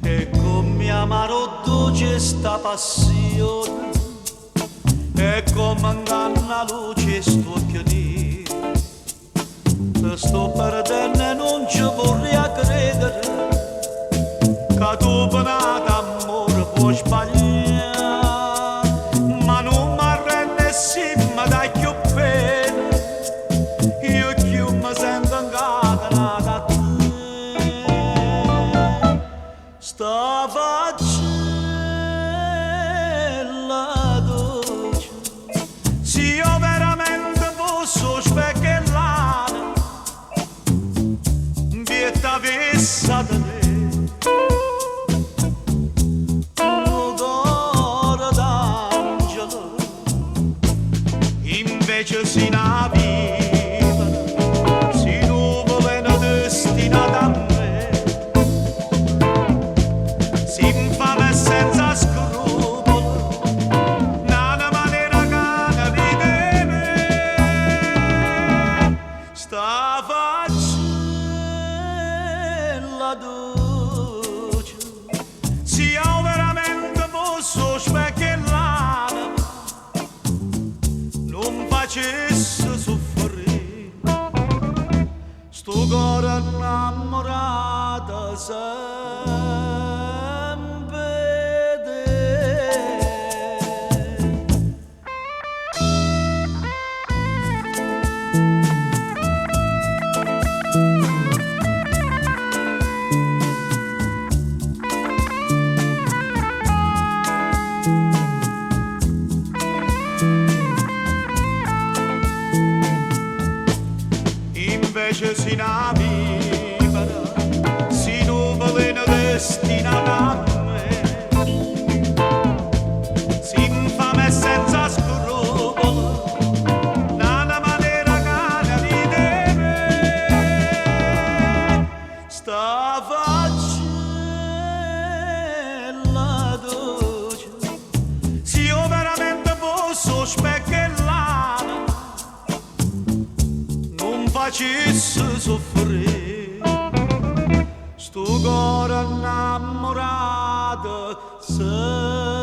E comm'è amara 'o doce 'e 'sta passione, e comme 'nganna 'a luce 'e st'uocchie nire. Te sto perdenno e nun ce vurria credere ca tu pe n'ato ammore può sbaglià. Ma nun m'arrendo e si me dai cchiù pene, io cchiù me sento 'ncatenato a te. Sta faccella doce, si overamente fosse 'o specchio 'e ll'anema, 'mpietto avessa tenè nu core d'angelo. Invece si na vipera, si nu veleno destinato a me, si 'nfame e senza scrupolo, n'anema nera ca ne ride 'e me. Sta faccella doce, si overamente fosse 'o specchio 'e ll'anema, nun facesse suffrì stu core 'nnammurato sempe 'e te. Invece si na vipera, si nu veleno destinato a me, si 'nfame e senza scrupolo, n'anema nera ca ne ride 'e me. Sta faccella doce, si overamente fosse 'o specchio 'e ll'anema, nun facesse suffrì stu core 'nnammurato sempe.